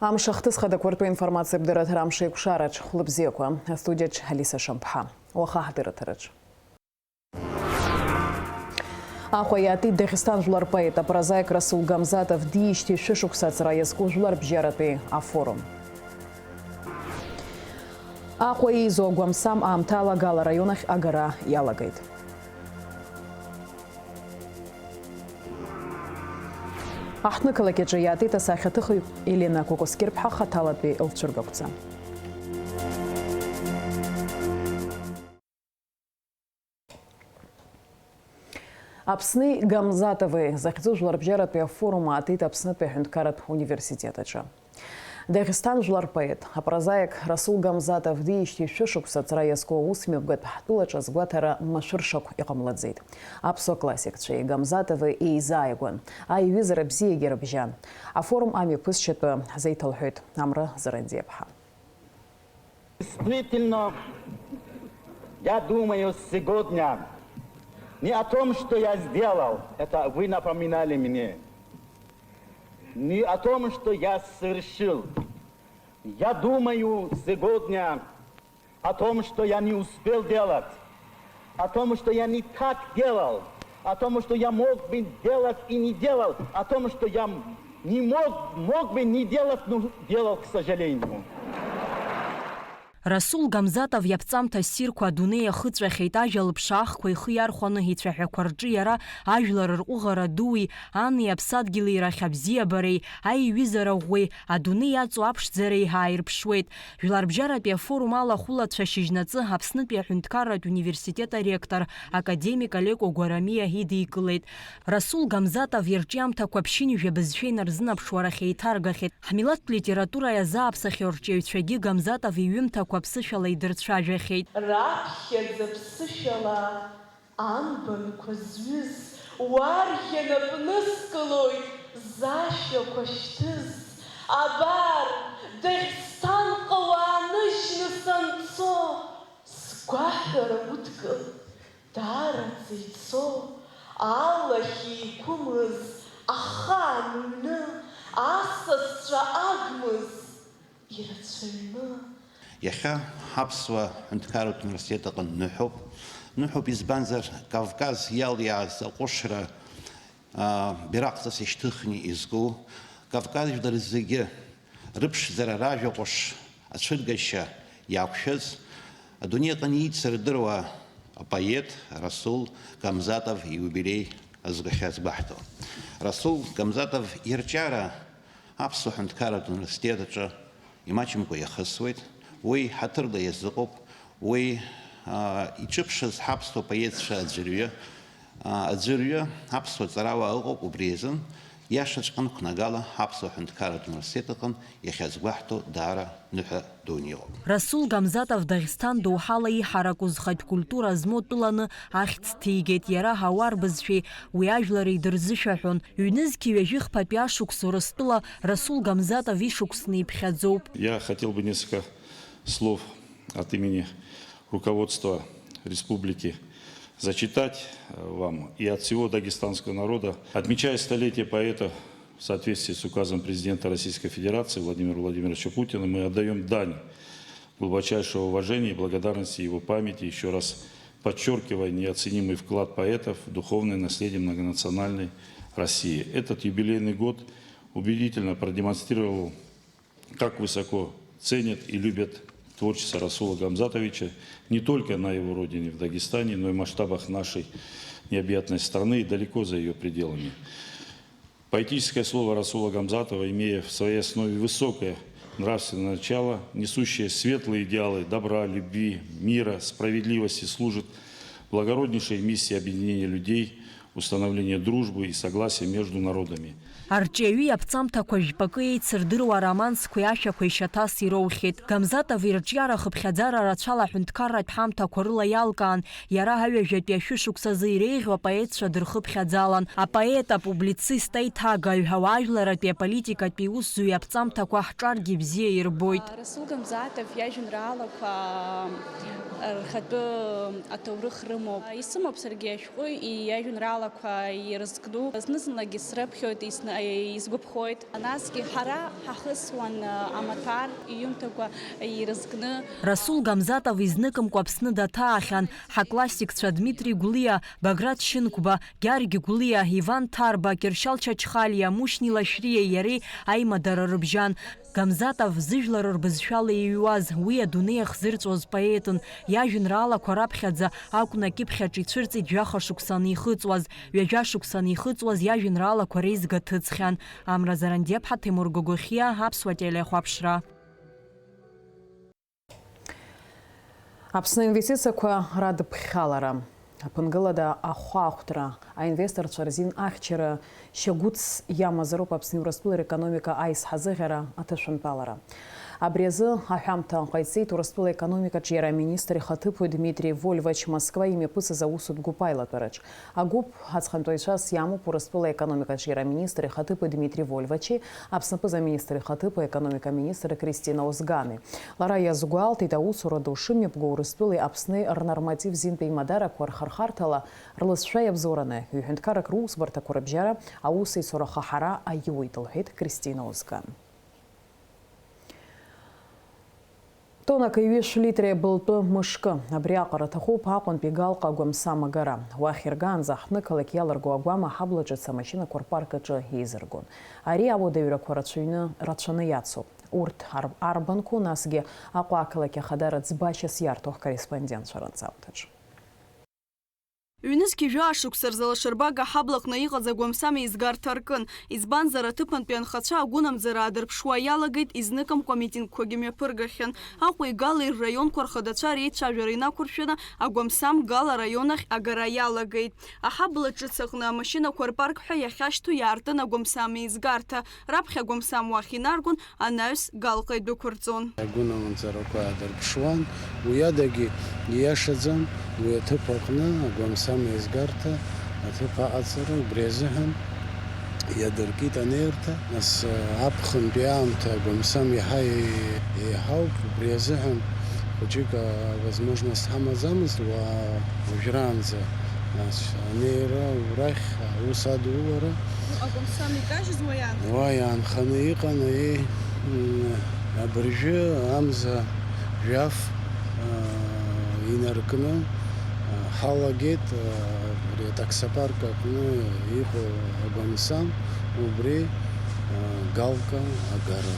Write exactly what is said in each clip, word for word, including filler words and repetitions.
Амш ахҭыс хадақәа ртәы информациатә дырраҭара Амш еиқәшараҿ, хәлыбзиақәа. Астудиаҿ Алиса Шамԥҳа. Уаха ҳдырраҭараҿ. Аҟәа иаатит Дагестан жәлар рпоет, апрозаик Расул Гамзатов диижьҭеи шәышықәса аҵра иазку жәларбжьаратәи афорум. Аҟәа еизо агәамсам аамҭала Гала раион ахь агара иалагеит. Аҳҭнықалақь аҿы иаатит асахьаҭыхҩы Елена Кәакәасқьырԥҳа хаҭалатәи лцәыргақәҵа. Аԥсни Гамзатови захьӡу жәларбжьаратәи афорум аатит Аԥснытәи аҳәынҭқарратә университет аҿы. Дагестан жәлар рпоет, апрозаик Расул Гамзатов диижьҭеи шәышықәса аҵра иазку аусмҩаԥгатә ҳтәылаҿы азгәаҭара машәыршақә иҟамлаӡеит. Аԥсуа классикцәеи Гамзатови еизааигәан, аиҩызара бзиагьы рыбжьан. Афорум амҩаԥысшьатәы ҳзеиҭалҳәоит Амра Зарандиаԥҳа. Действительно, я думаю сегодня не о том, что я сделал, это вы напоминали мне, не о том, что я совершил. Я думаю сегодня о том, что я не успел делать, о том, что я не так делал, о том, что я мог бы делать и не делал, о том, что я не мог, мог бы не делать, но делал, к сожалению. Расул Гамзатов иаԥҵамҭа ссирқәа адунеи иахыҵәахьеит, ажәа лыԥшаахқәа ихы иархәаны ицәаҳәақәа рҿы иара ажәлар рҟәыӷара дуи, ани аԥсадгьыли рахь абзиабареи, аиҩызара ӷәӷәеи, адунеи иаҵоу аԥшӡареи ааирԥшуеит. Жәларбжьаратәи афорум алахәылацәа шьыжьнаҵы Аԥснытәи аҳәынҭқарратә университет аректор, академик Алеко Гәарамиа идикылеит. Расул Гамзатов ирҿиамҭақәа ԥшьынҩажәа бызшәа инарзынаԥшуа рахь еиҭаргахьеит. Ҳмилаҭтә литература иазааԥсахьоу арҿиаҩцәагьы Гамзатов иҩымҭақәа ԥсышәала идырцәажәахьеит. Раԥхьаӡа ԥсышәала анбанқәа зҩыз, уарӷьа нап нызкылоит зашәақәа шьҭыз. Абар, Дагьсҭанҟа уааныжьны санцо, сгәаҳәара удкыл. Даараӡа ицо, алахь еиқәымыз ахаан ҩны, асасцәа агмыз ирацәаҩны. Иахьа ҳаԥсуа ҳәынҭқарратә университет аҟны ныҳәоуп. Ныҳәоуп, избанзар, Кавказ иалиааз аҟәышра, аа, бираҟҵас ишьҭыхны изку, Кавказ жәлар зегьы рыԥшӡара, ражәа ҟәыш ацәыргашьа иақәшәаз, адунеи аҟны иицырдыруа апоет Расул Гамзатов ииубилеи азгәахьазгәаҳҭо. Расул Гамзатов ирҿиара Аԥсуа ҳәынҭқарратә университет аҿы имаҷымкәа иахысуеит, уи ҳаҭырла иазыҟоуп, уи, аа, иҿыԥшыз ҳаԥсуа поетцәа аӡәырҩы, аа, аӡәырҩы аԥсуа ҵарауаа ыҟоуп, убри азын, иашаҵәҟьаны, қәнагала ҳаԥсуа ҳәынҭқарратә университет аҟын иахьазгәаҳҭо даара ныҳәа дуны иҟоуп. Расул Гамзатов Дагьсҭан доуҳала иҳараку зхатә культура змоу тәыланы ахьӡ ҭигеит, иара ҳауар бызшәеи уи ажәлари дырзышәаҳәон. Ҩнызқьи ҩажәи хԥатәи ашықәс Урыстәыла Расул Гамзатов ишықәсны иԥхьаӡоуп. Я хотел бы несколько слов от имени руководства республики зачитать, э, вам и от всего дагестанского народа. Отмечая столетие поэта в соответствии с указом президента Российской Федерации Владимира Владимировича Путина, мы отдаём дань глубочайшего уважения и благодарности его памяти, ещё раз подчёркивая неоценимый вклад поэтов в духовное наследие многонациональной России. Этот юбилейный год убедительно продемонстрировал, как высоко ценят и любят творчество Расула Гамзатовича не только на его родине, в Дагестане, но и в масштабах нашей необъятной страны и далеко за её пределами. Поэтическое слово Расула Гамзатова, имея в своей основе высокое нравственное начало, несущее светлые идеалы добра, любви, мира, справедливости, служит благороднейшей миссии объединения людей, установления дружбы и согласия между народами. Арҿиаҩы иаԥҵамҭақәа жәпакы еицырдыруа аромансқәеи ашәақәеи шьаҭас ироухьеит. Гамзатов ирҿиара хыԥхьаӡара рацәала аҳәынҭқарратә ҳамҭақәа рыла иалкаан, иара аҩажәатәи ашәышықәсазы иреиӷьу апоетцәа дырхыԥхьаӡалан. Апоет, апублицист, аиҭагаҩ, ауаажәларратәи аполитикатәи усзуҩ иаԥҵамҭақәа ҳҿаргьы бзиа ирбоит. Расул Гамзатов иажәеинраалақәа Рхатәы аҭоурых рымоуп. Исымоуп саргьы ашәҟәы иажәеинраалақәа ирызкну. Зны-зынлагьы срыԥхьоит, исны-, исгәаԥхоит. Насгьы ҳара ҳахысуан амаҭәар иҩымҭақәа ирызкны. Расул Гамзатов изныкымкәа Аԥсны даҭаахьан. Ҳаклассикцәа Дмитри Гәлиа, Баграт Шьынқәба, Гьаргь Гәлиа, Иван Ҭарба, Кьыршьал Чачхалиа, Мушьни Лашәриеи иареи аимадара рыбжьан. Гамзатов зыжәлар рбызшәала иҩуаз, уи адунеи ахзырҵәоз поетын. Иажәеинраалақәа раԥхьаӡа акәны акьыԥхь аҿы ицәырҵит жәаха шықәса анихыҵуаз. Ҩажәа шықәса анихыҵуаз иажәеинраалақәа реизга ҭыҵхьан. Амра Зарандиаԥҳа, Ҭемур Гогохиа, Аԥсуа телехәаԥшра. Аԥсны аинвестициақәа радыԥхьалара, аԥынгылада ахәаахәҭра, аинвесторцәа рзин ахьчара шьагәыҭс иамазароуп Аԥсны Урыстәыла рекономика аизҳазыӷьара аҭышәынтәалара. Абри азы аҳәамҭа ҟаиҵеит Урыстәыла економикаҿы иара аминистр ихаҭыԥуаҩ Дмитри Вольвач Москва имҩаԥысыз аусутә гәыԥ аилатәараҿ. Агәыԥ аҵхантәаҩцәас иамоуп Урыстәыла економикаҿы иара аминистр ихаҭыԥуаҩ Дмитри Вольвачи, Аԥсны аԥыза-министр ихаҭыԥуаҩ аекономика аминистр Кристина Озгани. Лара иазгәалҭеит, аусура ду шымҩаԥго Урыстәылеи Аԥсни рнорматив зинтәи имадарақәа рхырхарҭала рлызшәа иабзоураны, ҩ-ҳәынҭқаррак русбарҭақәа рыбжьара аусеицура хы ҳара аиуеит, лҳәеит Кристина Озган. Тоннак ҩышә литри абылтәы мышкы. Абри аҟара аҭахуп Аҟәантәи Галҟа агәамсам агара. Уахь иргаанӡа аҳҭнықалақь иалырго агәам аҳабла ҿыц амашьынақәа рпарк аҿы еизыргон. Ари ауадаҩрақәа рацәаҩны, рацәаны иацуп. Урҭ ар-, арбанқәоу, насгьы Аҟәа ақалақь ахадара ӡбашьас иарҭо ҳкорреспондентцәа рынҵамҭаҿ. Ҩнызқь жәаа шықәса рзы Лашарбага аҳаблаҟны иҟаз агәамсам еизгарҭа аркын. Избанзар, аҭыԥантәи анхацәа агәынамӡара аадырԥшуа иалагеит, изныкымкәа митингқәагьы мҩаԥыргахьан. Аҟәеи Галеи рраионқәа рхадацәа реицәажәара инақәыршәаны, агәамсам Гал араион ахь агара иалагеит. Аҳабла ҿыц аҟны амашьынақәа рпарк ҳәа иахьашьҭоу иаартын агәамсам еизгарҭа. Раԥхьа агәамсам уахь инаргон, анаҩс Галҟа идәықәырҵон. Агәынамӡарақәа аадырԥшуан, уи адагьы ииашаӡам, уи аҭыԥ аҟны агәамсам еизгарҭа аҭыԥ аҟаҵара, убри азыҳәан иадыркит анеирҭа. Нас, аԥхынтәи аамҭа агәамсам иаҳа еи-, еиҳауп, убри азыҳәан хәыҷык, а, возможность ҳамаӡамызт, уа уажәраанӡа, нас, анеира, урахь, аус адулара. Ну, агәамсам икажьыз уа иаанхеит? Уа иаанханы иҟан, аиеи, м, абыржәы амза жәаф, а, инаркны, а, ҳалагеит, а, абри атаксопарк аҟны иҟоу агәамсам, убри, а, Галка агара.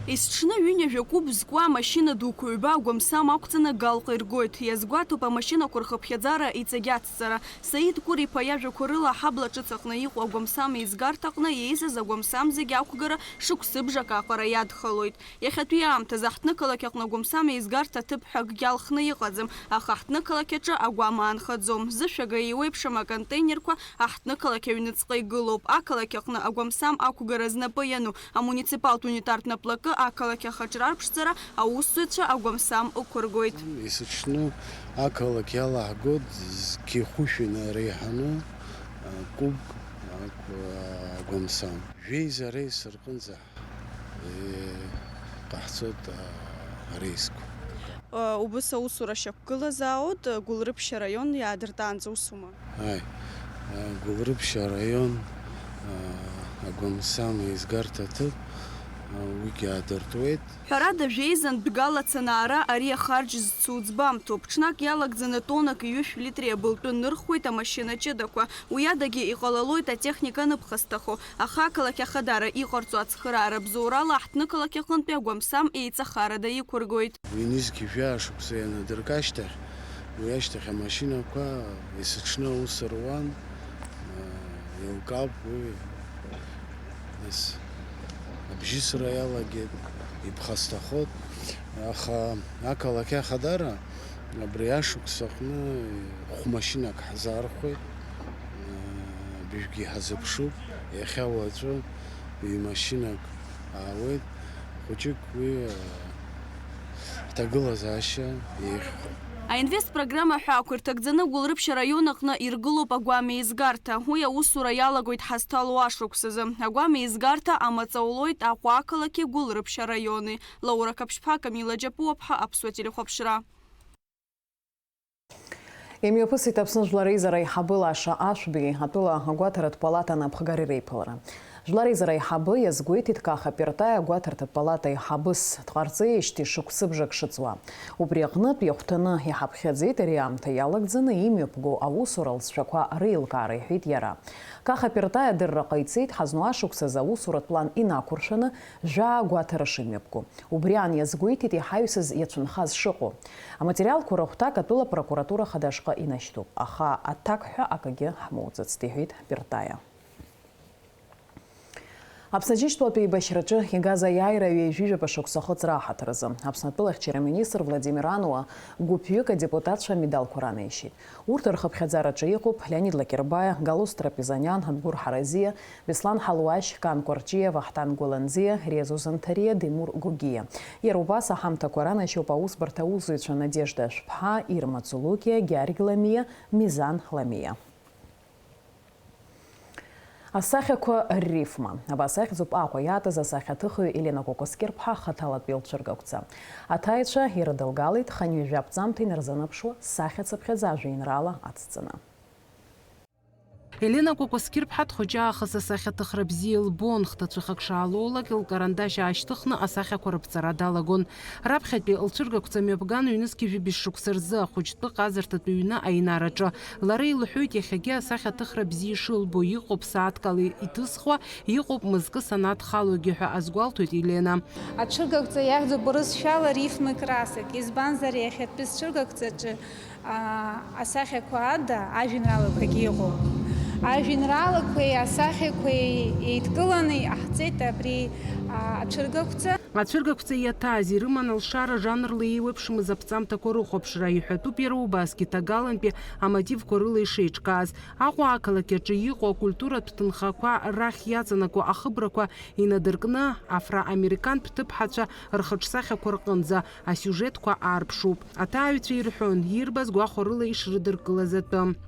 Есыҽны ҩынҩажәа куб зкуа амашьына дуқәа ҩба агәамсам ақәҵаны Галҟа иргоит. Иазгәаҭоуп амашьынақәа рхыԥхьаӡара иҵегь ацҵара. Саид Кур-иԥа иажәақәа рыла, аҳабла ҿыц аҟны иҟоу агәамсам еизгарҭаҟны еизаз агәамсам зегьы ақәгара шықәсыбжак аҟара иадхалоит. Иахьатәи аамҭазы аҳҭнықалақь аҟны агәамсам еизгарҭа ҭыԥ ҳәа акгьы алхны иҟаӡам, аха аҳҭнықалақь аҿы агәам аанхаӡом. Зышәага еиуеиԥшым аконтейнерқәа аҳҭнықалақь аҩныҵҟа игылоуп. Ақалақь аҟны агәамсам ақәгара знапы иану амуниципалтә унитартә наплакы ақалақь ахаҿра арԥшӡара аусзуҩцәа агәамсам ықәыргоит. Есыҽны ақалақь иалаҳгоит зқьи хәышә инареиҳаны, а, куб, а, агәамсам. Жәеиза рейс рҟынӡа Еи, ҟаҳҵоит, а, ареисқәа. Убыс аусура шьақәгылазааит, Гәылрыԥшь араион иаадыртаанӡа, усума? Аи, а, Гәылрыԥшь араион, а, агәамсам еизгарҭа аҭыԥ, а, уигьы аадыртуеит. Ҳәарада, жәеизантә Гал ацанаара ари ахарџь зцу ӡбамҭоуп. Ҽнак иалагӡаны тоннак ҩышә литри абылтәы нырхуеит амашьына ҷыдақәа. Уи адагьы иҟалалоит атехника аныԥхасҭахо, аха ақалақь ахадара иҟарҵо ацхыраара бзоурала аҳҭнықалақь аҟынтәи агәамсам еиҵахарада иқәыргоит. Ҩнызқь жәаа шықәса ианадырк ашьҭахь, уи ашьҭахь амашьынақәа есыҽны аус руан, еилкаауп уи, нас абжьысра иалагеит, иԥхасҭахоит, аха ақалақь ахадара Абри ашықәс аҟны хә-машьынак ҳзаархәеит, быжәгьы ҳазыԥшуп, иахьа уаҵәы ҩ-машьынак аауеит, хәыҷык уи ҳҭагылазаашьа еиӷьхоит. Аинвест программа ҳәаақәа ирҭагӡаны Гәылрыԥшь араион аҟны иргылоуп агәам еизгарҭа. Уи аусура иалагоит ҳазҭало ашықәсазы. Агәам еизгарҭа амаҵ аулоит Аҟәа ақалақьи Гәылрыԥшь араиони. Лаура Қаԥшьԥҳа, Камила Џьапуаԥҳа, Аԥсуа телехәаԥшра. Имҩаԥысит Аԥсны Жәлар Реизара аиҳабы Лаша Ашәбеи атәыла агәаҭаратә палата анапхгареи реиԥылара. Жәлар Реизара аиҳабы иазгәеиҭеит Каха Пиртаиа агәаҭаратә палата аиҳабыс дҟарҵеижьҭеи шықәсыбжак шыҵуа. Убри аҟнытә иахәҭаны иҳаԥхьаӡеит ари аамҭа иалагӡаны имҩаԥгоу аусура лҵшәақәа реилкаара, иҳәеит иара. Каха Пиртаиа адырра ҟаиҵеит, ҳазну ашықәсазы аусуратә план инақәыршәаны жәаа агәаҭара шымҩаԥгоу. Убри аан иазгәеиҭеит иҳаҩсыз иацәынхаз шыҟоу. Аматериалқәа рыхәҭак атәыла прокуратура хада ашҟа инашьҭуп, аха аҭак ҳәа акгьы ҳмоуӡацт, иҳәеит Пиртаиа. Аԥсны Џьынџьтәылатә еибашьраҿы игаз аиааира ҩажәижәаба шықәса ахыҵра аҳаҭыр азы Аԥсны атәылахьчара аминистр Владимир Ануа гәыԥҩык адепутатцәа амедалқәа ранеишьеит. Урҭ рхыԥхьаӡараҿы иҟоуп Леонид Лакербаиа, Галус Трапезаниан, Адгәыр Ҳаразиа, Беслан Ҳалуашь, Кан Кәарҷиа, Вахтанг Гәаланӡиа, Резо Занҭариа, Демур Гогиа. Иара убас аҳамҭақәа ранашьоуп аусбарҭа аусзуҩцәа Надежда Ашәԥҳа, Ирма Цулукиа, Гьаргь Ламиа, Мизан Ламиа. Асахьақәа ррифма. Абас ахьӡуп Аҟәа иаатыз асахьаҭыхҩы Елена Кәакәаскьырԥҳа ахаҭалатәи лцәыргақәҵа. Аҭаацәа ирыдылгалеит хынҩажәа аԥҵамҭа инарзынаԥшуа сахьацыԥхьаӡа ажәеинраала ацҵаны. Елена Кәакәаскьырԥҳа дхәыҷы аахыс асахьаҭыхра бзиа илбон, хҭацәыхак шаалоулак, лкарандашь аашьҭыхны асахьақәа рыԥҵара далагон. Раԥхьатәи лцәыргақәҵа мҩаԥган ҩнызқьи жәибжь шықәса рзы ахәыҷтәы ҟазарҭатәи ҩны аинараҿы. Лара илҳәоит, иахьагьы асахьаҭыхра бзиа ишылбо, иҟоуп сааҭк ала иҭысхуа, иҟоуп мызкы санадхалогьы ҳәа азгәалҭоит Елена. Аҽыргақәҵа иахьӡуп урысшәала рифмы красок, избанзар иахьатәи сҽыргақәҵаҿы, аа, асахьақәа ада ажәеинраалақәагьы ыҟоуп. Ажәеинраалақәеи асахьақәеи еидкыланы иҟаҳҵеит абри, аа, аҽыргақәҵа. Ацәыргақәҵа иаҭааз ирыман алшара жанрла еиуеиԥшымыз аԥҵамҭақәа рыхәаԥшра, иҳәатәуп иара убасгьы ҭагалантәи амотивқәа рыла ишеиҿкааз. Аҟәа ақалақь аҿы иҟоу акультуратә ҭынхақәа рахь иаҵанакуа ахыбрақәа инадыркны, афроамерикантә ҭыԥҳацәа рхаҿсахьақәа рҟынӡа асиужетқәа аарԥшуп. Аҭааҩцәа ирҳәон, ирбаз гәахәарыла ишрыдыркылаз атәы.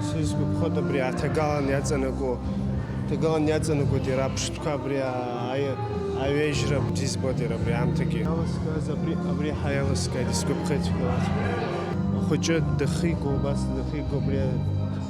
Сызгәаԥхоит абри аҭагалан иаҵанакуа, ҭагалан иаҵанакуеит иара аԥштәқәа, абри аи-, аҩежьра бзиа збоит иара абри аамҭагьы. Иалыскааз абри, абри ҳа иалыскааит, исгәаԥхеит цәгьала. Ахәыҷы дахиго, убас дахиго абри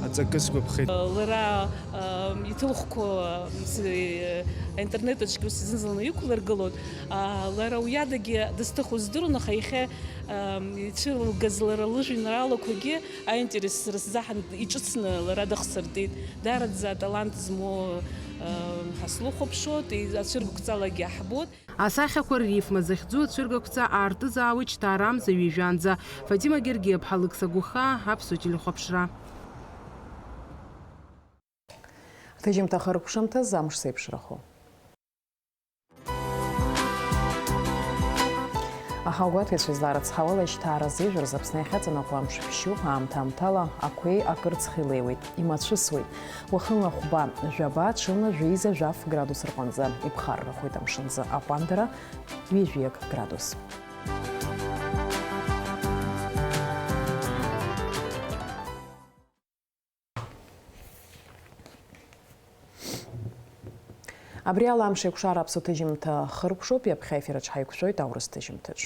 аҵакы сгәаԥхеит. Лара, ам, иҭылхқәа, ам, с-, аинтернет аҿгьы ус зынзаланы иқәлыргылон. А, лара уиадагьы дызҭыху здыруан, аха иахьа, ам, ицәылгаз лара лыжәеинраалақәагьы аинтерес сара сзаҳан иҿыцны лара дахсыртит. Даараӡа аталант змоу, ам, ҳа слыхәаԥшуеит, и-, ацәыргақәҵалагьы аҳбоит. Асахьақәа ррифма захьӡу ацәыргақәҵа аартызаауеит шьҭа арамза ҩажәанӡа. Фатима Гергиаԥҳа, Лықьса Гәыхаа, Аԥсуа телехәаԥшра. Аҭыжьымҭа хыркәшамҭаз амш зеиԥшрахо. Аҳауагәаҭаҩцәа изларыцҳауала, ашьҭаара зеижәра Аԥсны иахьаҵанакуа амш ԥшьоуп, аамҭа-аамҭала ақәеи акырцхи леиуеит, имацәысуеит. Уахынла хәба, жәаба, ҽынла жәеиза, жәаф градус рҟынӡа иԥхаррахоит, амшынзы аҟәандара ҩажәиак градус. Абри ала амш еиқәшара аԥсуа ҭыжьымҭа хыркәшоуп, иаԥхьа аефир аҿы ҳаиқәшәоит аурыс ҭыжьымҭаҿ.